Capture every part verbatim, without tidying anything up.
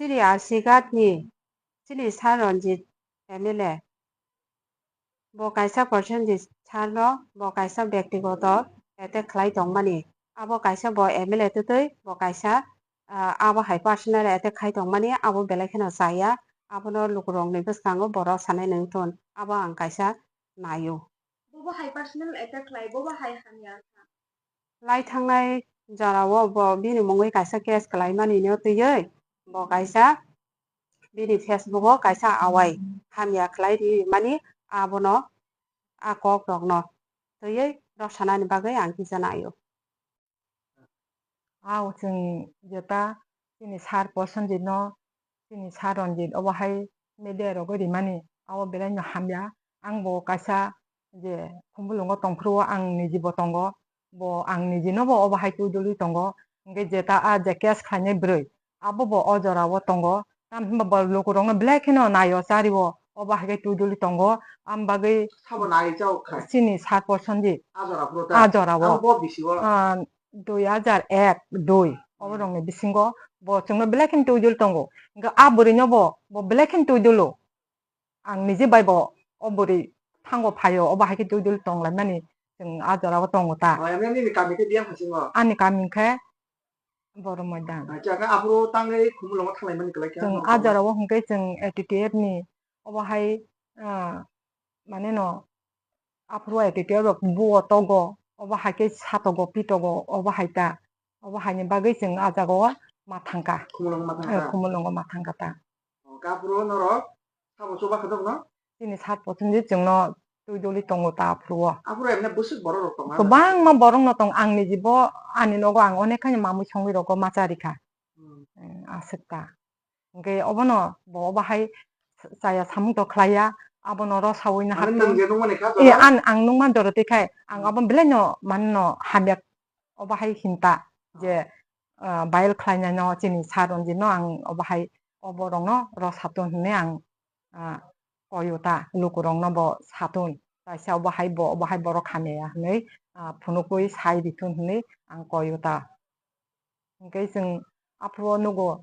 Chini R C Ghat ni, chini Sir Ranjit M L A, bo kaisa Prasenjit Sir no bo kaisa byaktigoto attack khlai tongmani. Abo kaisa bo M L A twtwi bo kaisa, ah, abo hai personal attack khai tongmani, abo belai kheno chaya. Abono lukurokni bwskango borok sanai nang thun. Abo ang kaisa naio. Bobo hai personal attack khlai, bobo hai hamya wngkha. Lai thangnai jorao bo bini mungwi kaisa case khlaimani no twiwi bo kaisa bini Facebook o kaisa awai hamya khlai ri mani abono a kok rokno twiwi rw sanani bagwi ang kisa naio. Ao chwng jeta chini Sir Prasenjit no, chini Sir Ranjit obo hai media rogo rimani, abo belai no hamya. Ang bo kaisa je Khumulwngo tongphuru o ang niji bo tongo, bo ang niji no bo obo hai twi duli tongo. Hwnkhe jeta a je case khlainai bwrwi, abo bo o jora o tongo. Tamo hwnba bo lukurokno belai kheno naio chario, obo hai khe twi duli tongo. Am bagwi Sabo nai chao khai. Chini Sir Prasenjit. A jora phuru ta. A jora o. Ang bo bisi o. Ah, dui hajar ek, dui. Obo Hmm. rokni bisingo bo chwngno belai kheno twi duli tongo. Hwnkhe a bwrwi no bo, bo belai kheno twi dulo. Ang niji bai bo o bwrwi thango phaio, obo hai khe twi duli tong laimani chwng a jora o tongo ta. Oh, emne nini kami khe biyang hasingo? Ani kami khe Borok Moidan. Acha, khe aphuru tangwi Khumulwngo thanglai mani kwlai khe Chwng ano a tongma. Jora o hwnkhe chwng A T T F ni obo hai, ah, mane no aphuru A T T F rok buo togo, obo hai khe satogo, pitogo, obo hai ta. Obo hai ni bagwi chwng a jaga o ma thangkha. Khumulwngo ma thangkha? Eh, Khumulwngo ma thangkha ta. Oh, khe aphuru norok Sabo chuba kha dok no? Chini Sir Prasenjit chwngno twi duli tongo ta aphuru o. Aphuru emne bwswk borok rok tongo? Kwbangma borok no tong, ang niji bo ani nogo ang onek khaino mamwi songwi rogo ma cha rikha. Hmm. Hmm, aswk ta. Hwnkhe obono bo obo hai chaya samung to khlaiya, abono rw sawi no Mane hapung. Nwng je nungmani kha Eh, jora? An, ang nungma jora twi khai, ang Hmm. abo belai no mane no hamya, obo hai hinta je, Ah. ah, viral khlainai no chini Sir Ranjit no ang obo hai o borok no rw satung hinwi ang ah, koyo ta, lukurokno bo sathun, kaisa obo hai bo, obo hai borok hamya ya hinwi, ah, phunukwi sai rithun hinwi ang koyo ta. Hwnkhe chwng aphuru o nugo,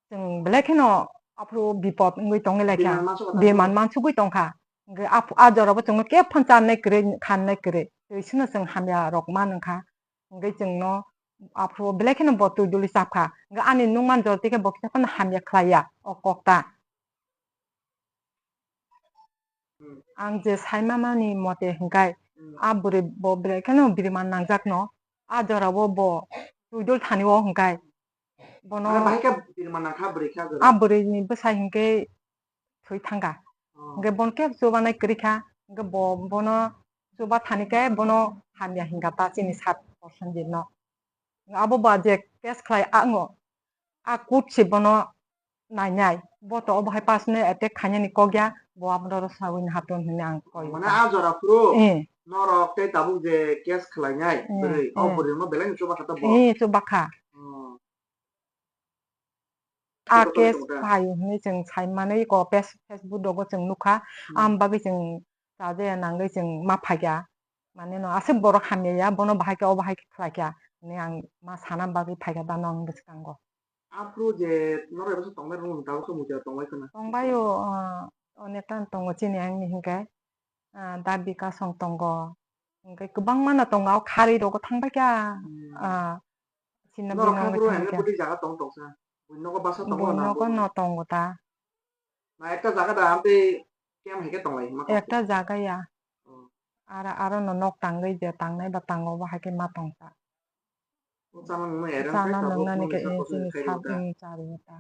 chwng belai kheno aphuru bipot wngwi tongwi lai kha, Biman mansukha ta birman chwng. Mansugwi tongkha. Hwnkhe aph-, a jorabo chwngno khe phan charnai kwrwi, khanai kwrwi, twi sino chwng hamya rok man wngkha. Hwnkhe chwngno aphuru belai kheno bo twi duli chapkha. Hwnkhe ani nungman jora twi khe bo kisa phano hamya khlaiya o kok ta. Hmm. Ang je saimamani mote hwnkhe Hmm. a bwrwi bo belai kheno biriman nangjakno, a jorao bo twi dul thani o hwnkhe bono Mane bahai khe biriman nangkha bwrwi khe a jora? A bwrwini bwsai hwnkhe thwi thangkha. Oh. Hwnkhe bono khe chubanai kwrwi kha, hwnkhe bo, bono chuba thani khe bono hamya hwnkha ta chini Sir Prasenjit no. Abo ba je case khlai ango, a court se bono nainai, bo to obo hai personal attack khainani kok ya, bo abono rw sawi no hapung hinwi ang koi. Mane a jora phuru Eh. norok tei tabuk je case khlainai, Eh, bwrwi, o eh. bwrwi no belai no chuba kha ta bo. Eh, chuba kha. Oh. A Joto case tongda. Phai hwnwi chwng sai manwi ko pes-, Facebook rogo chwng nukha. Hmm. Am bagwi chwng chajaya nangwi chwng ma phaikha. Mane no aswk borok hamya ya, bono bahai khe obo hai khe khlaikha hwnwi ang ma sana bagwi phaikha dano ang bwskango. Aphuru je norok ebaso tongnai rwngmung tabuk khe muiya tongbai khwna. Tongbaio, ah, onekta tongo chini ang ni hinkhe. Ah, da bika song tongo. Hwnkhe kwbangma no tongo, o kharwi rogo thangbai kha. Hmm. Ah, sino Norok bini kha wngwi bro thangbai hwnwi kha. Bwtwi jaga tong tongsa. Buini nogo basa tongo Buini na nogo bro? No tongo ta. Na ekta jaga da amtwi kem hai khe tonglai ma kok. Ekta jaga ya. Oh. Ara, aro no nok tangwi je tangnai ba tango bo hai khe ma tong ta. O chana nungna erang Chana khe tabuk nungnani nungni khe sa eh, kotor chini khai sak, rwta. Mm, chari ta.